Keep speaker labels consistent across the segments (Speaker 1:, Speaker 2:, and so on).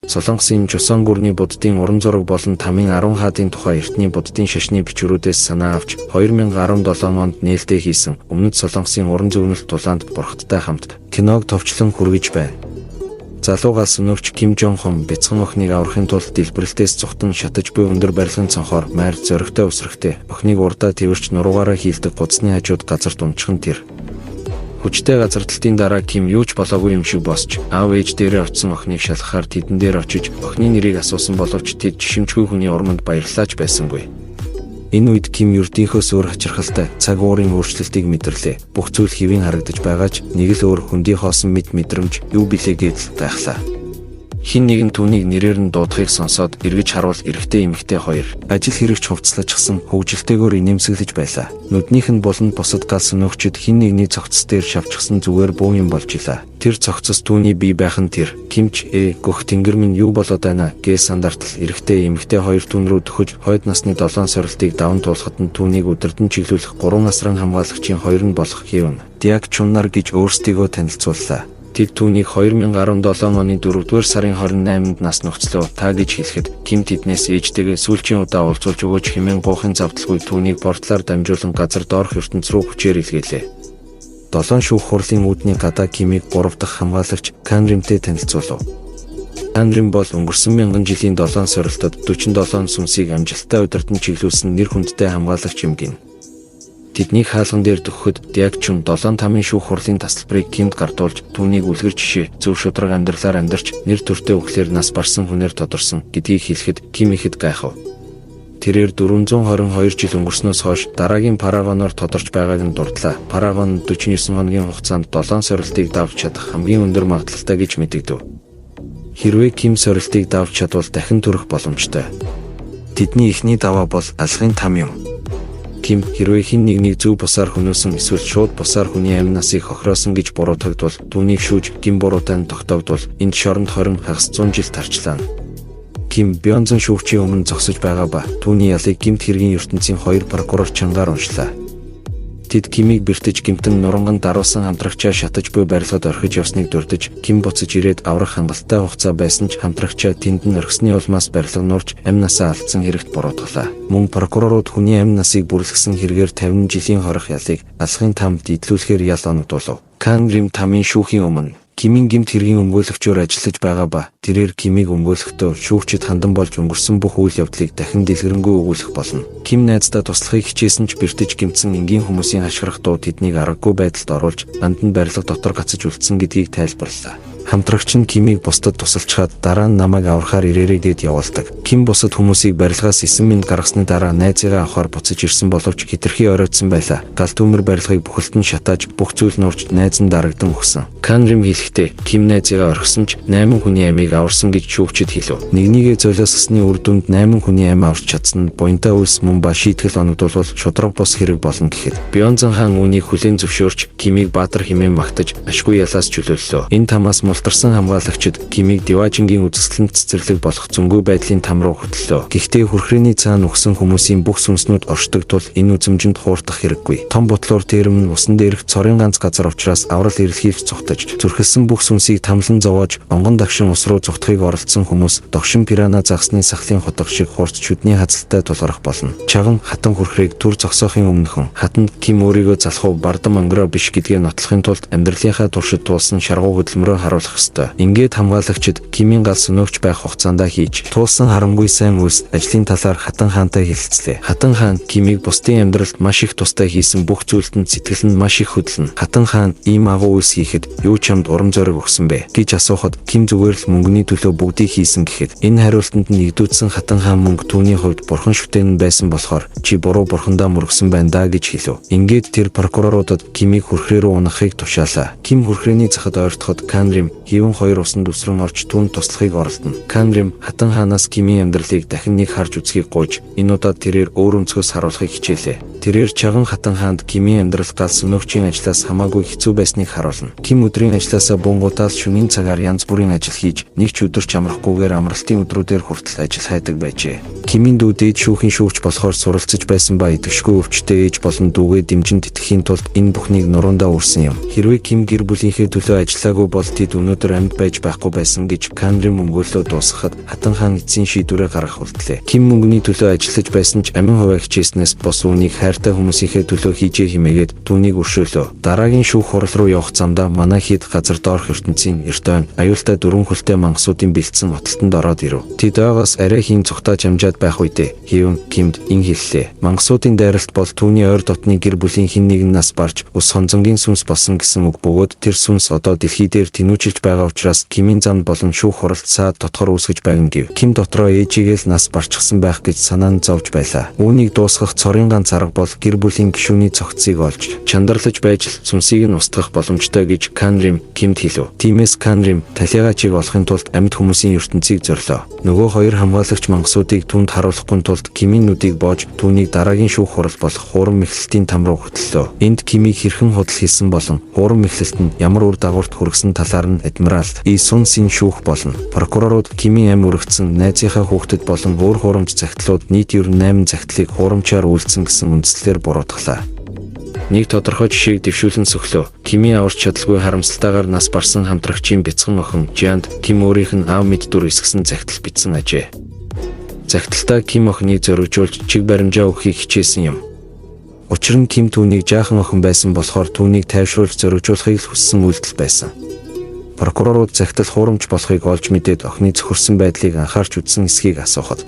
Speaker 1: Солонгосын Чосон гүрний буддын уран зураг болон Тамын 10 хаадын тухай эртний буддын шашны бичвэрүүдээс санаа авч 2017 онд нээлттэй хийсэн Өмнөд Солонгосын уран зөгнөлт тулаанд бурхадтай хамт киног товчлон хүргэж байна. Залуу галс өнөөгч Ким Жон Хон бяцхан охиныг аврахын тулд дэлбэрэлтээс зүхтан шатаж буй өндөр барилгын цонхоор майр зоригтой үсрэхдээ охиныг урдаа тэрвэрч нуруугаараа хийлдэг гудасны хажууд газарт унчихан тэр. Хүчтэй газардалтын дараа Ким юу ч болоогүй юм шиг босч аав ээж дээрээ очсон охиныг шалгахаар тэдэн дээр очиж охины нэрийг асуусан боловч тэд жишимжгүй хүний урманд баярлалаач байсангүй. Энэ үед Ким ердийнхөөс өөр хачирхалтай цаг уурын өөрчлөлтийг мэдэрлээ. Бүх зүйл хэвийн харагдаж байгаа ч нэг л өөр хөндий хоосон мэт мэдрэмж юу билээ гэдэл гайхлаа. Хэн нэгэн түүнийг нэрээр нь дуудахыг сонсоод эргэж харвал эрэгтэй эмэгтэй хоёр ажил хэрэгч хувцаслажчихсан хөгжилтэйгээр инээмсэглэж байлаа. Нүднийх нь буланд бусад гал сөнөөгчид хэн нэгний цогцос дээр шавчихсан зүгээр буу юм болж илаа. Тэр цогцос түүний бие байх нь тэр. Ким ч гөх тэнгэр минь юу болоод байна гэж сандартал эрэгтэй эмэгтэй хоёр түүн рүү дөхөж хойд насны долоон сорилтыг даван туулахад нь түүнийг удирдан чиглүүлэх гурван асран хамгаалагчийн хоёр нь болох Хевн, Диак Чуннар гэж өөрсдийгөө танилцууллаа. Тэд түүнийг 2017 оны 4-р сарын 28-нд нас нөхцлөө та гэж хэлэхэд Ким тэднээс ээжтэйгээ сүүлчийн удаа уулзуулж өгөөч хэмээн гуйхын завдалгүй түүнийг бордлоор дамжуулан газар доорх ертөнц рүү хүчээр илгээлээ. Долоон шүүх хурлын үүдний гадаа Кимийг 3 дахь хамгаалагч Канримтэй танилцуулав. Канрим бол өнгөрсөн мянган жилийн долоон сорилтод 47 сүнсийг амжилттай удирдан чиглүүлсэн нэр хүндтэй хамгаалагч юм гин. Тэднийг хаалган дээр дөхөхөд Дягчун долоон тамын шүүх хурлын тасалбарыг Кимд гардуулж түүнийг үлгэр жишээ зөв шударга амьдралаар амьдарч нэр төртэй үхлээр нас барсан хүнээр тодорсон гэдгийг хэлэхэд Ким ихэд гайхав. Тэрээр 422 жил өнгөрснөөс хойш дараагийн Парагоноор тодорч байгааг нь дурдлаа. Парагон 49 хоногийн хугацаанд долоон сорилтыг давж чадах хамгийн өндөр магадлалтай гэж мэдэгдэв. Хэрвээ Ким сорилтыг давж чадвал дахин төрөх боломжтой. Тэдний эхний даваа бол алгын там юм. Ким хэрвээ хэн нэгнийг зөв бусаар хөнөөсөн эсвэл шууд бусаар хүний амь насыг хохироосон гэж буруутгагдвал түүнийг шүүж гэм буруутай нь тогтоогдвол энд шоронд 20 хагас 100 жил тарчлаана. Ким Бёнзон шүүгчийн өмнө зогсож байгаа ба түүний ялыг гэмт хэргийн ертөнцийн хоёр прокурор чангаар уншлаа. Тэд Кимийг бэртэж гэмтэн нуранган даруулсан хамтрагчаа шатаж буй барилгад орхиж явсныг дурдж Ким буцаж ирээд аврах хангалттай хугацаа байсан ч хамтрагчаа тэнд нь орхисны улмаас барилга нуурч амь насаа алдсан хэрэгт буруутгалаа. Мөн прокурорууд хүний амь насыг бүрлэхсэн хэрэгээр 50 жилийн хорих ялыг алгын тамд идлүүлэхээр ял оногдуулав. Кан Рим тамын шүүхийн өмнө Кимийн гэмт хэргийн өмгөөлөгчөөр ажиллаж байгаа ба тэрээр Кимийг өмгөөлөхдөө шүүгчид хандан болж өнгөрсөн бүх үйл явдлыг дахин дэлгэрэнгүй өгүүлэх болно. Ким найздаа туслахыг хичээсэн ч бэртэж гэмтсэн энгийн хүмүүсийн хашгирах дуу тэднийг аргагүй байдалд оруулж анд нь барилга дотор гацаж үлдсэн гэдгийг тайлбарлалаа. Хамтрагч нь Кимийг бусдад тусалчхаад дараа нь намайг аврахаар ирээрэй гэд явуулдаг. Ким бусад хүмүүсийг барилгаас 9 минут гаргасны дараа найзыгаа авахар буцаж ирсэн боловч хэтэрхий оройтсон байлаа. Гал түүмэр барилгыг бүхэлд нь шатааж бүх зүйл нуурч найз нь дарагдан өгсөн. Канрим хэлэхдээ Ким найзыгаа орхисон ч 8 хүний амийг аварсан гэж шүүгчид хэлв. Нэгнийгээ золиослсны үр дүнд 8 хүний ам аварч чадсан нь буянтай үйлс мөн ба шийтгэл оногдуулбал шударга бус хэрэг болно гэхэд Бёнзон хаан үүнийг хүлээн зөвшөөрч Кимийг баатар хэмээн магтаж ашгүй ялаас чөлөөллөө. Энэ тамаас мултарсан хамгаалагчид Кимийг Диважингийн үзэсгэлэнт цэцэрлэг болох зөнгүй байдлын там руу хөтлөлөө. Гэхдээ хүрхрээний цаана үхсэн хүмүүсийн бүх сүнснүүд оршдог тул энэ үзэмжинд хуурдах хэрэггүй. Том бутлуур тэрэм нь усан дээрх цорын ганц газар учраас аврал эрэлхийлж цухтаж, зүрхэлсэн бүх сүнсийг тамлан зовоож, онгон дагшин ус руу цухтахыг оролдсон хүмүүс догшин пирана загсны сахлын хутга шиг хурц шүдний хазалтай тулгарх болно. Чаган хатан хүрхрээг түр зогсоохын өмнөхөн хатанд Ким өөрийгөө залах уу бардам өнгөрөө биш гэдгээ нотлохын тулд амьдралынхаа туршид туулсан шаргуу хөдөлмөрөөр харуулах ёстой. Ингээд хамгаалагчид Кимийн гал сөнөөгч байх хугацаанд хийж туулсан харамгүй сайн үйлс ажлын талаар Хатан хаантай хэлэлцлээ. Хатан хаан Кимийг бусдын амьдралд маш их тустай хийсэн бүх зүйлд нь сэтгэл нь маш их хөдлөнө. Хатан хаан ийм агуу үйлс хийхэд юу чамд урам зориг өгсөн бэ гэж асуухад Ким зүгээр л мөнгөний төлөө бүгдийг хийсэн гэхэд энэ хариултанд нь нэгдүүлсэн Хатан хаан мөнгө түүний хувьд бурхан шүтэн нь байсан болохоор чи буруу бурхандаа мөргөсөн байна даа гэж хэлв. Ингээд тэр прокуроруудад Кимийг хүрхрээ рүү унахыг тушаалаа. Ким хүрхрээний захад ойртоход Канрим хийвэн хоёр усанд өсрөн орж түүнд туслахыг оролдоно. Канрим Хатан хаанаас Кимийн амьдралыг дахин нэг харж үзхийг гуйж энэ удаад тэрээр өөр өнцгөөс харуулахыг хичээлээ. Тэрээр чаган Хатан хаанд Кимийн амьдрал гал сөнөөгчийн ажлаас хамаагүй хэцүү байсныг харуулна. Ким өдрийн ажлаасаа буунгуудаад шөнийн цагаар янз бүрийн ажил хийж нэг ч өдөр ч амрахгүйгээр амралтын өдрүүдээр хүртэл ажил хайдаг байжээ. Кимийн дүү дээд шүүхийн шүүгч болохоор суралцаж байсан ба идэвхгүй өвчтэй ээж болон дүүгээ дэмжин тэтгэхийн тулд энэ бүхнийг нуруундаа үүрсэн юм. Хэрвээ Ким гэр бүлийнхээ төлөө ажиллаагүй бол тэд өнөөдөр өнөөдөр амьд байж байхгүй байсан гэж Канрим өмгөөллөө дуусгахад Хатан хаан эцсийн шийдвэрээ гаргах үлдлээ. Ким мөнгөний төлөө ажиллаж байсан ч амин хувиа хичээснээс бос үүнийг хайртай хүмүүсийнхээ төлөө хийжээ химээгээд түүнийг өршөөлөө. Дараагийн шүүх хурал руу явах замдаа манай хэд газар доорх ертөнцийн эрт ойн аюултай дөрвөн хөлтэй мангасуудын бэлдсэн отолтонд ороод ирэв. Тэд ойгоос арай хийн цухтааж амжаад байх үедээ Хивэн Кимд ин хэллээ. Мангасуудын дайралт бол түүний ойр дотны гэр бүлийн хэн нэгэн нас барж ус хонзонгийн сүнс болсон гэсэн үг бөгөөд тэр сүнс одоо дэлхий дээр тэнүүчилж байгаа учраас Кимийн замд болон шүүх хуралд саад дотгор үүсгэж байгна гэв. Ким дотроо ээжигээ л нас барчихсан байх гэж санаа нь зовж байлаа. Үүнийг дуусгах цорын ганц арга бол гэр бүлийн гишүүний цогцыг олж чандарлаж байж л сүнсийг нь устгах боломжтой гэж Канрим Кимд хэлв. Тиймээс Канрим талигаачийг олохын тулд амьд хүмүүсийн ертөнцийг зорилоо. Нөгөө хоёр хамгаалагч мангасуудыг түүнд харуулахгүй тулд Кимийн нүдийг боож түүнийг дараагийн шүүх хурал болох хурам мэхлэлтийн там руу хөтлөлөө. Энд Кимийг хэрхэн худал хийсэн болон хурам мэхлэлт нь ямар үр дагаварт хүргэсэн талаар нь адмирал И Сун Син шүүх болно. Прокурорууд Кимийн ам өргөцсөн найзынхаа хүүхдэд болон өөр хурамч захидлууд нийт 98 захидлыг хурамчаар үйлдсэн гэсэн үндслээр буруутгалаа. Нэг тодорхой жишээг дэвшүүлэн сөхлөө. Кимийн аварч чадалгүй харамсалтайгаар нас барсан хамтрагчийн бяцхан охин Жианд Ким өөрийнх нь аав мэд дүр эсгэсэн захидал бичсэн ажээ. Захидалтаа Ким охиныг зоригжуулж чиг баримжаа өгөхийг хичээсэн юм. Учир нь Ким түүнийг жаахан охин байсан болохоор түүнийг тайвшруулж зоригжуулахыг л хүссэн үйлдэл байсан. Прокурорууд захидал хуурамч болохыг олж мэдээд охины цөхөрсөн байдлыг анхаарч үзсэн эсхийг асуухад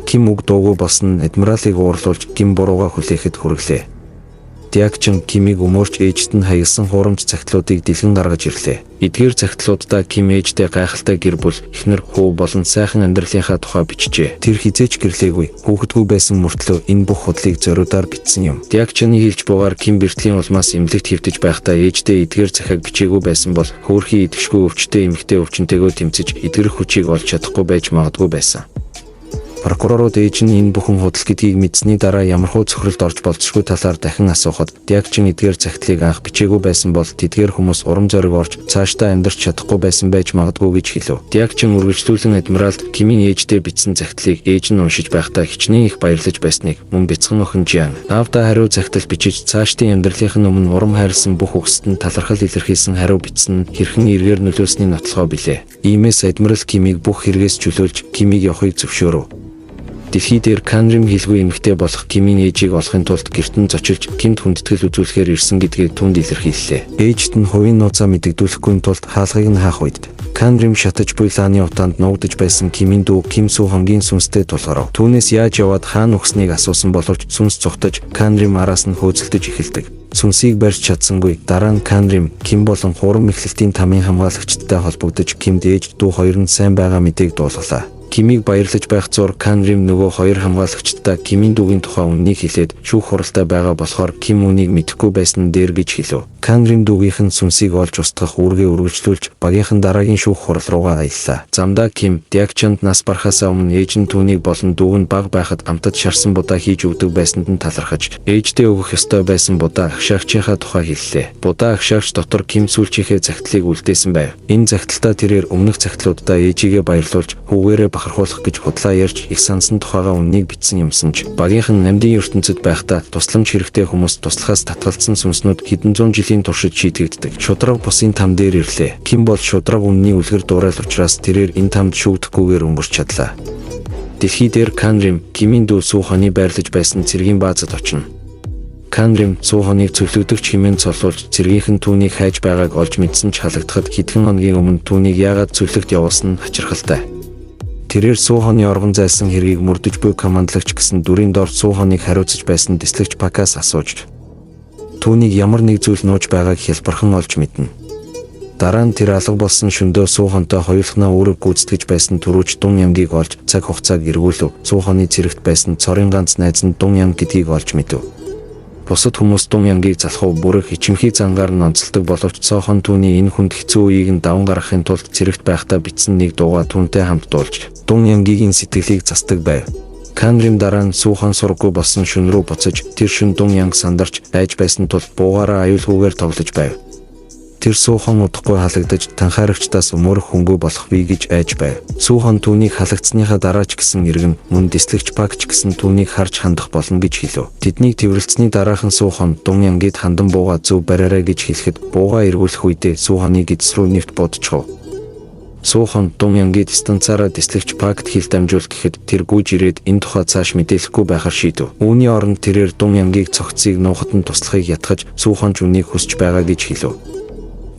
Speaker 1: Ким үг дуугүй болсон нь адмиралыг уурлуулж гин бурууга хүлээхэд хүргэлээ. Дягчин Кимийг өмөрч ээжд нь хаягсан хуурамч захидлуудыг дэлгэн гаргаж ирлээ. Эдгээр захидлууддаа Ким ээжтэй гайхалтай гэр бүл, эхнэр, хүү болон сайхан амьдралынхаа тухай бичжээ. Тэр хизээч гэрлээгүй, хүүхэдгүй байсан мөртлөө энэ бүх худлыг зориудаар бичсэн юм. Дягчны хэлж бугаар Ким бэртлийн улмаас эмнэлэгт хэвтэж байхдаа ээждээ эдгээр захиаг бичээгүй байсан бол хөөрхий идэвшгүй өвчтэй эмэгтэй өвчнтэйгөө тэмцэж эдгэрэх хүчийг олж чадахгүй байж магадгүй байсан. Прокурорууд ээж нь энэ бүхэн худал гэдгийг мэдсэний дараа ямархуу цөхрөлд орж болзошгүй талаар дахин асуухад Дягчин эдгээр захидлыг анх бичээгүй байсан бол тэдгээр хүмүүс урам зориг орж цаашдаа амьдарч чадахгүй байсан байж магадгүй гэж хэлв. Дягчин үргэлжлүүлэн адмиралд Кимийн ээждээ бичсэн захидлыг ээж нь уншиж байхдаа хичнээн их баярлаж байсныг мөн бяцхан охин Жиан аавдаа хариу захидал бичиж цаашдын амьдралынх нь өмнө урам хайрлсан бүх үгсэд нь талархал илэрхийлсэн хариу бичсэн нь хэрхэн эргээр нөлөөлсний нотлохоо билээ. Иймээс адмирал Кимийг бүх хэрэгээс чөлөөлж Кимийг явахыг зөвшөөрөв. Дэлхий дээр Канрим хэлгүй эмэгтэй болох Кимийн ээжийг олохын тулд гэрт нь зочилж Кимд хүндэтгэл үзүүлэхээр ирсэн гэдгийг түүнд илэрхийллээ. Ээжд нь хувийн нууцаа мэдэгдүүлэхгүй тулд хаалгыг нь хаах үед Канрим шатаж буй лааны утаанд нуугдаж байсан Кимийн дүү Ким Су хонгийн сүнстэй тулгарав. Түүнээс яаж яваад хаана үхснийг асуусан боловч сүнс цухтаж Канрим араас нь хөөцөлдөж эхэлдэг. Сүнсийг барьж чадсангүй дараа нь Канрим Ким болон хурам мэхлэлтийн тамын хамгаалагчдтай холбогдож Кимд ээж дүү хоёр нь сайн байгаа мэдээг дуулгалаа. Кимийг баярлаж байх зур Канрим нөгөө хоёр хамгаалагчдаа Кимийн дүүгийн тухай үнэнийг хэлээд шүүх хуралтай байгаа болохоор Ким үнийг мэдэхгүй байсан нь дээр гэж хэлв. Канрим дүүгийнх нь сүнсийг олж устгах үүргээ үргэлжлүүлж багийнхан дараагийн шүүх хурал руугаа аяллаа. Замдаа Ким Дягчанд нас барахаасаа өмнө ээж нь түүнийг болон дүүг нь бага байхад амтад шарсан будаа хийж өгдөг байсанд нь талархаж ээждээ өгөх ёстой байсан будаа агшаагчийнхаа тухай хэллээ. Будаа агшаагч дотор Ким сүүлчийнхээ захидлыг үлдээсэн байв. Энэ захидалтаа тэрээр өмнөх захидлуудаа ээжигээ баярлуулж хүүгээрээ бахархуулах гэж худлаа ярьж их сансан тухайгаа үннийг бичсэн юмсан ч багийнхан намдын ертөнцид байхдаа тусламж хэрэгтэй хүмүүс туслахаас татгалзсан сүнснүүд хэдэн зуун жилийн туршид шийтгэгддэг. Шудраг бусын там дээр ирлээ. Ким бол шудраг үнний үлгэр дуурайл учраас тэрээр энэ тамд шүүгдэхгүйгээр өнгөрч чадлаа. Дэлхий дээр Канрим Кимийн дүү Сүү хонь байрлаж байсан цэргийн баазад очино. Канрим Сүү хоныг цөлөгдөгч хэмээн цоллуулж цэргийнхэн түүнийг хайж байгааг олж мэдсэн ч халагдахад хэдхэн хоногийн өмнө түүнийг яагаад цөлөгт явуулсан нь хачирхалтай. Тэрээр Сүү хоньны оргон зайлсан хэргийг мөрдөж буй командлагч гэсэн дүрийн дор Сүү хоныг хариуцаж байсан дэслэгч Пакаас асууж түүнийг ямар нэг зүйл нууж байгааг хялбархан олж мэднэ. Дараа нь тэр алга болсон шөндөө Сүү хонтой хоёулахнаа үүрэг гүйцэтгэж байсан түрүүч Дун Ямгийг олж цаг хугацааг эргүүлв. Сүү хоны цэрэгт байсан цорын ганц найз нь Дун Ям гэдгийг олж мэдэв. Бусад хүмүүс Дун Ямгийг залхуу бүрэх ичимхий зангаар нь онцолдог боловч Цоохон түүний энэ хүнд хэцүү үеийг нь даван гаргахын тулд цэрэгт байхдаа бичсэн нэг дууга түүнтэй хамт дуулж Дун Ямгийн сэтгэлийг застдаг байв. Канрим дараа нь Сүүхан сурггүй болсон шүн рүү буцаж тэр шүн Дун Янг сандарч айж байсан тул буугаараа аюулгүйгээр тоглож байв. Тэр Сүүхан удахгүй халагдаж танхаарагчдаас өмөрөх хөнгөө болох бий гэж айж байв. Сүүхан түүнийг халагдсныхаа дараа ч гэсэн иргэн мөн дэслэгч Пак ч гэсэн түүнийг харж хандах болно гэж хэлв. Тэднийг тэрвэрлсэний дараахан Сүүхан Дун Янгид хандан бууга зөв бариарай гэж хэлэхэд бууга эргүүлэх үедээ Сүүханы гэдэс рүү нэвт будчихв. Суухон Дун Янги дистанцаараа дислэгч Пакт хил дамжуул гэхэд тэр гүйж ирээд энэ тухай цааш мэдээлэхгүй байхаар шийдэв. Үүний оронд тэрээр Дун Янгийг цогцыг нуухад нь туслахыг ятгаж Суухон ч үнийг хүсэж байгаа гэж хэлв.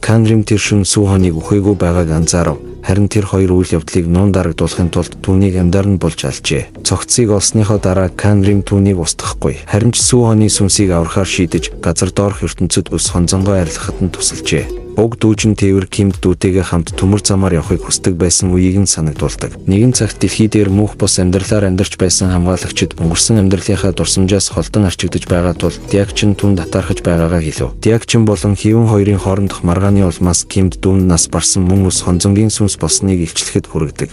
Speaker 1: Канрим тэр шөнө Суухоныг үхээгүй байгааг анзаарав. Харин тэр хоёр үйл явдлыг нуун дарагдуулахын тулд түүнийг амьдаар нь болж алжээ. Цогцыг олсныхоо дараа Канрим түүнийг устгахгүй. Харин ч Суухоны сүнсийг аврахаар шийдэж газар доорх ертөнцид ус хонзонгоо арилгахад нь тусалжээ. Уг дүүжин тээвэр Кимд дүүтэйгээ хамт төмөр замаар явахыг хүсдэг байсан үеийг нь санагдуулдаг. Нэгэн цагт дэлхий дээр мөнх бус амьдралаар амьдарч байсан хамгаалагчид өнгөрсөн амьдралынхаа дурсамжаас холдон арчигдаж байгаа тул Дягчин түнд атаархаж байгаагаа хэлв. Дягчин болон Хивэн хоёрын хоорондох маргааны улмаас Кимд дүүн нас барсан мөн ус хонзонгийн сүнс болсныг илчлэхэд хүргэдэг.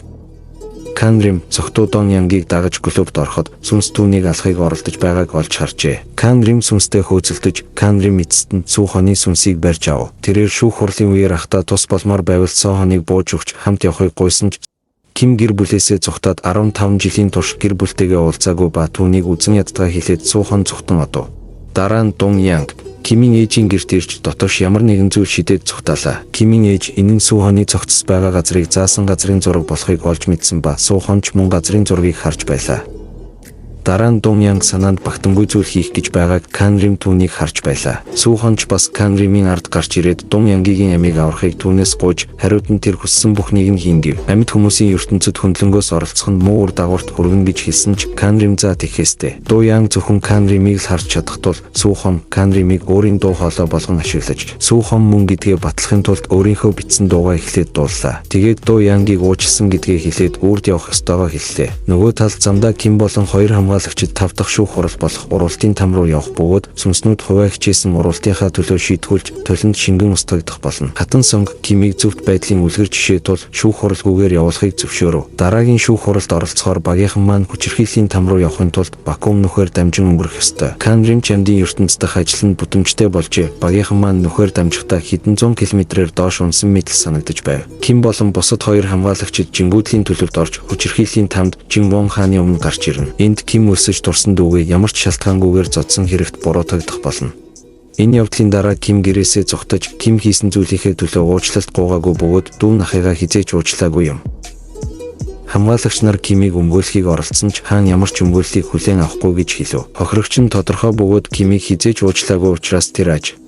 Speaker 1: Канрим цогтуу Дон Янгийг дагаж клубт ороход сүнс түүнийг алахыг оролдож байгааг олж харжээ. Канрим сүнстэй хөөцөлдөж Канрим эцэст нь Сүүхоны сүнсийг барьж ав. Тэрээр шүүх хурлын үеэр ахта тус болмоор байвал Сохоныг бууж өгч хамт явахыг гуйсан ч Ким гэр бүлээсээ зугтаад 15 жилийн турш гэр бүлтэйгээ уулзаагүй ба түүнийг үзэн яддгаа хэлээд Суухон зугтан одов. Дараа нь Дун Янг Кимийн ээжийн гэрт ирж дотоош ямар нэгэн зүйл шидээд цугтаалаа. Кимийн ээж энэ нь Сүүхоны цогцос байгаа газрыг заасан газрын зураг болохыг олж мэдсэн ба Сүүхон ч мөн газрын зургийг харж байлаа. Дараа нь Дун Янг санаанд багтангүй зүйл хийх гэж байгааг Канрим түүнийг харж байлаа. Сүүхон ч бас Канримийн ард гарч ирээд Дун Янгигийн амийг аврахыг түүнээс гуйж хариуд нь тэр хүссэн бүхнийг нь хийн гэв. Амьд хүмүүсийн ертөнцид хөндлөнгөөс оролцох нь муу үр дагаварт хүргэнэ гэж хэлсэн ч Канрим за тэхээстэй. Ду Янг зөвхөн Канримийг л харж чадах тул Сүүхон Канримийг өөрийн дуу хоолой болгон ашиглаж Сүүхон мөн гэдгээ батлахын тулд өөрийнхөө бичсэн дуугаа эхлээд дууллаа. Тэгээд Ду Янгийг уучлсан гэдгээ хэлээд үрд явах ёстойгоо хэллээ. Нөгөө талд замдаа Ким болон хоёр хамгаалагчид тав дахь шүүх хурал болох уралтын там руу явах бөгөөд сүнснүүд хувиа хичээсэн уралтынхаа төлөө шийтгүүлж толинд шингэн устгагдах болно. Хатан сонг Кимийг зөвхт байдлын үлгэр жишээ тул шүүх хуралгүйгээр явуулахыг зөвшөөрөв. Дараагийн шүүх хуралд оролцохоор багийнхан маань хүчирхийллийн там руу явахын тулд вакуум нүхээр дамжин өнгөрөх ёстой. Канрим чамдын ертөнц дах ажил нь бүтэмжтэй болжээ. Багийнхан маань нүхээр дамжихдаа хэдэн зуун километрээр доош унсан мэтэл санагдаж байв. Ким болон бусад хоёр хамгаалагчид жингүүдлийн төлөвт орж хүчирхийллийн тамд Жин Вон хааны өмнө гарч ирнэ. Энд Ким өлсөж турсан дүүгээ ямар ч шалтгаангүйгээр зодсон хэрэгт буруутгагдах болно. Энэ явдлын дараа Ким гэрээсээ зугтаж Ким хийсэн зүйлийнхээ төлөө уучлалт гуйгаагүй бөгөөд дүү нахыгаа хизээж уучлаагүй юм. Хамгаалагч нар Кимийг өмгөөлөхийг оролдсон ч хаан ямар ч өмгөөллийг хүлээн авахгүй гэж хэлв. Хохирогч нь тодорхой бөгөөд Кимийг хизээж уучлаагүй учраас тэр аж.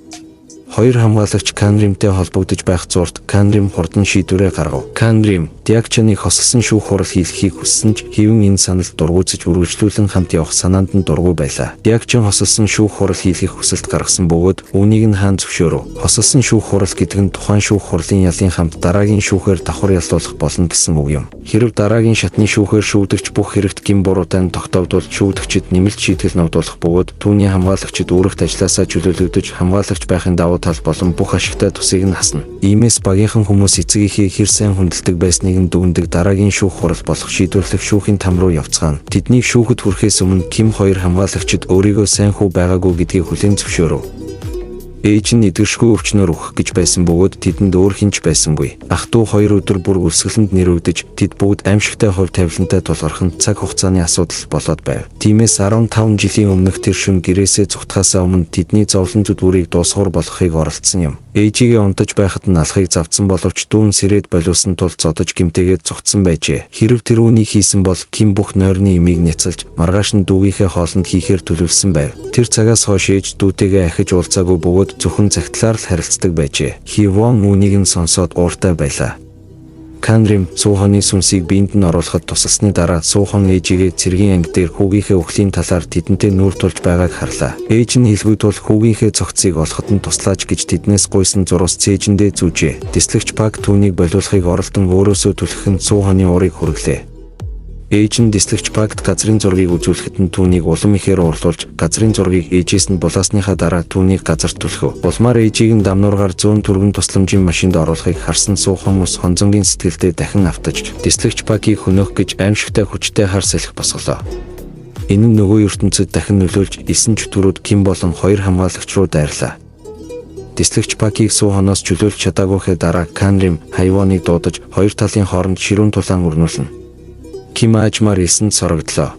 Speaker 1: Хоёр хамгаалагч Канримтэй холбогдож байх зуурт Канрим хурдан шийдвэрээ гаргав. Канрим Дягчаныг хосолсон шүүх хурал хийлгэхийг хүссэн ч хэвэн энэ санал дургуутсаж үргэлжлүүлэн хамт явах санаанд нь дургүй байлаа. Дягчан хосолсон шүүх хурал хийлгэх хүсэлт гаргасан бөгөөд үүнийг нь хаан зөвшөөрөв. Хосолсон шүүх хурал гэдэг нь тухайн шүүх хурлын ялын хамт дараагийн шүүхээр давхар яллуулах болно гэсэн үг юм. Хэрв дараагийн шатны шүүхээр шүүгдэгч бүх хэрэгт гэм буруутай нь тогтоогдвол шүүгдэгчид нэмэлт шийтгэл ногдуулах бөгөөд түүний хамгаалагчид үүрэгт ажлаасаа чөлөөлөгдөж хамгаалагч байхын давуу тал болон бүх ашигтай тусыг нь хасна. Иймээс багийнхан хүмүүс эцэгийнхээ хэр сайн хүндэлдэг байсныг нь дүгнэдэг дараагийн шүүх хурал болох шийдвэрлэх шүүхийн там руу явцгаана. Тэднийг шүүхэд хүрэхээс өмнө Ким хоёр хамгаалагчид өөрийгөө сайн хүү байгаагүй гэдгийг хүлээн зөвшөөрөв. Ээж нь эдгэршгүй өвчнөр үхэх гэж байсан бөгөөд тэдэнд өөр хэн ч байсангүй. Ах дүү хоёр өдөр бүр өлсгөлөнд нэрвэгдэж тэд бүгд аимшигтай хувь тавилантай тулгарх нь цаг хугацааны асуудал болоод байв. Тиймээс 15 жилийн өмнөх тэр шөнө гэрээсээ зугтахаасаа өмнө тэдний зовлон зүдгүүрийг дуусгуур болгохыг оролдсон юм. Ээжигээ унтаж байхад нь алхахыг завдсан боловч дүүн сэрээд болиулсан тул зодож гэмтээгээд зугтсан байжээ. Хэрв тэр үүнийг хийсэн бол Ким бүх нойрны имийг няцалж маргааш нь дүүгийнхээ хоолнд хийхээр төлөвлөсөн байв. Тэр цагаас хойш ээж дүүтэйгээ ахиж уулзаагүй бөгөөд зөвхөн цагтлаар л харилцдаг байжээ. Хивон үүнийг нь сонсоод ууртай байлаа. Канрим Сүүхоны сүнсийг биед нь оруулахад тусалсны дараа Сүүхон ээжигээ цэргийн анги дээр хүүгийнхээ үхлийн талаар тэдэнтэй нүүр тулж байгааг харлаа. Ээж нь хэлгүй тул хүүгийнхээ цогцыг олоход нь туслаач гэж тэднээс гуйсан зурус цээжиндээ зүүжээ. Дислэгч Пак түүнийг болиулахыг оролдон өөрөөсөө түлхэх нь Сүүхоны уурыг хүргэлээ. Ээж нь дислэгч Пакт газрын зургийг үзүүлэхэд нь түүнийг улам ихээр уурлуулж газрын зургийг ээжээс нь булаасныхаа дараа түүнийг газарт түлхэв. Улмаар ээжийг нь дамнуургаар зүүн түргэн тусламжийн машинд оруулахыг харсан Суухан ус хонзонгийн сэтгэлдээ дахин автаж дислэгч Пакийг хөнөөх гэж аимшигтай хүчтэй хар салхи босголоо. Энэ нь нөгөө ертөнцид дахин нөлөөлж 9 чөтгөрүүд Ким болон хоёр хамгаалагч руу дайрлаа. Дислэгч Пакийг Сүүхоноос чөлөөлж чадаагүйхээ дараа Канрим Хайвоныг дуудаж хоёр талын хооронд ширүүн тулаан өрнүүлнэ. Ким аажмаар элсэнд сорогдлоо.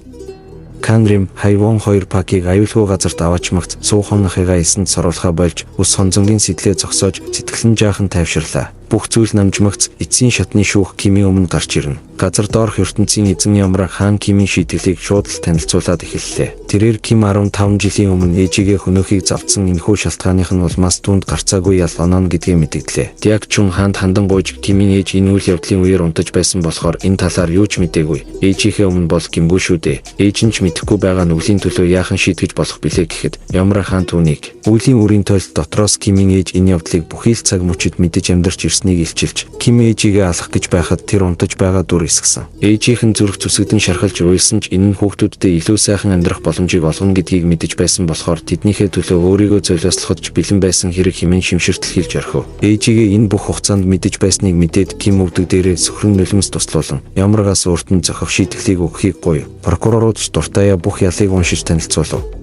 Speaker 1: Канрим Хайвон хоёр Пакийг аюулгүй газарт аваачмагц Сүүхон ахыгаа элсэнд соруулахаа болж ус хонзонгийн сэтлээ зогсоож сэтгэл нь жаахан тайвширлаа. Бүх зүйл намжмагц эцсийн шатны шүүх Кимийн өмнө гарч ирнэ. Газар доорх ертөнцийн эзэн Ямра хаан Кимийн шийтгэлийг шууд л танилцуулаад эхэллээ. Тэрээр Ким 15 жилийн өмнө ээжигээ хөнөөхийг зовдсон энэхүү шалтгааных нь улмаас түүнд гарцаагүй ял онооно гэдгээ мэдэгдлээ. Дяг Чун хаанд хандан гуйж Кимийн ээж энэ үйл явдлын үеэр унтаж байсан болохоор энэ талаар юу ч мдээгүй. Ээжийнхээ өмнө бол гимгүй шүү дээ. Ээж нь ч мэдэхгүй байгаа нүглийн төлөө яахан шийтгэж болох билээ гэхэд Ямра хаан түүнийг үеийн үрийн тойлт дотроос Кимийн ээж энэ явдлыг бүхий л цаг мөчид мэдэж амьдарч ирснийг илчилж Ким ээжигээ алах гэж байхад тэр унтаж байгаа дүр эсгсэн. Ээжийнх нь зүрх зүсэгдэн шархалж уйлсан ч энэ нь хүүхдүүддээ илүү сайхан амьдрах боломжийг олгоно гэдгийг мэдэж байсан болохоор тэднийхээ төлөө өөрийгөө золиослоход ч бэлэн байсан хэрэг хэмээн шимширтэл хэлж орхив. Ээжигээ энэ бүх хугацаанд мэдэж байсныг мэдээд Ким өвдөг дээрээ сөхрөн нулимс туслуулан Ямрагаас урд нь зохих шийтгэлийг өгөхийг гуйв. Прокурорууд ч дуртаяа бүх ялыг уншиж танилцуулав.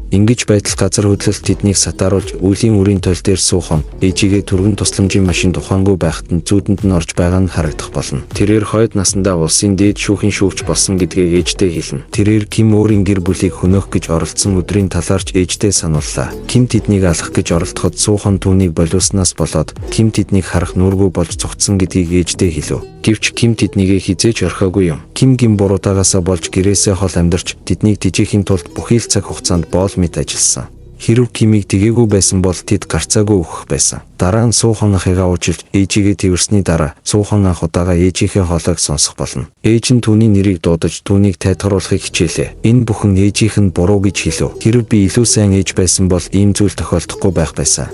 Speaker 1: Ингэж байтал газар хөдлөлт тэднийг сатааруулж үеийн үрийн тойл дээр суухан ээжигээ түргэн тусламжийн машин тухаангүй байхад нь зүүдэнд нь орж байгаа нь харагдах болно. Тэрээр хойд насандаа улсын дээд шүүхийн шүүгч болсон гэдгээ ээжтэй хэлнэ. Тэрээр Ким өөрийн гэр бүлийг хөнөөх гэж оролдсон өдрийн талаарч ээжтэй санууллаа. Ким тэднийг алах гэж оролдоход суухан түүнийг болиулснаас болоод Ким тэднийг харах нүүргүй болж цугтсан гэдгийг ээжтэй хэлв. Гэвч Ким тэднийгээ хизээж орхиогүй юм. Ким гин буруутаагаасаа болж гэрээсээ хол амьдарч тэднийг тэжээхийн тулд бүхий л цаг хугацаанд боол мэт ажилласан. Хэрв Кимийг тэгээгүй байсан бол тэд гарцаагүй өөхөх байсан. Дараа нь суухан ахыгаа уужилж ээжигээ тэрсний дараа суухан анх удаага ээжийнхээ хоолойг сонсох болно. Ээж нь түүний нэрийг дуудаж түүнийг тайтгаруулахыг хичээлээ. Энэ бүхэн ээжийнх нь буруу гэж хэлв. Хэрв би илүү сайн ээж байсан бол ийм зүйл тохиолдохгүй байх байсан.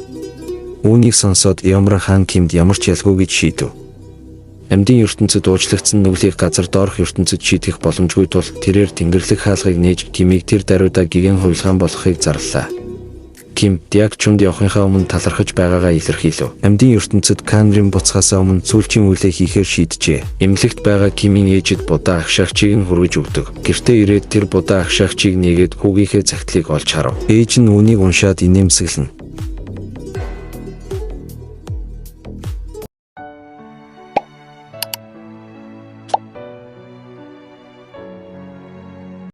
Speaker 1: Үүнийг сонсоод Ямра хаан Кимд ямар ч ялгүй гэж шийдэв. Амьдын ертөнцид уучлагдсан нүглийг газар доорх ертөнцид шийтгэх боломжгүй тул тэрээр тэнгэрлэг хаалгыг нээж Кимийг тэр даруйдаа гигэн хувилгаан болохыг зарлалаа. Ким Дяг Чунд явахынхаа өмнө талархаж байгаагаа илэрхийлв. Амьдын ертөнцид Канрим буцхаасаа өмнө сүүлчийн үйлээ хийхээр шийджээ. Эмнэлэгт байгаа Кимийн ээжид будаа агшаагчийг нь хүргэж өгдөг. Гэртээ ирээд тэр будаа агшаагчийг нээгээд хүүгийнхээ захидлыг олж харав. Ээж нь үүнийг уншаад инээмсэглэнэ.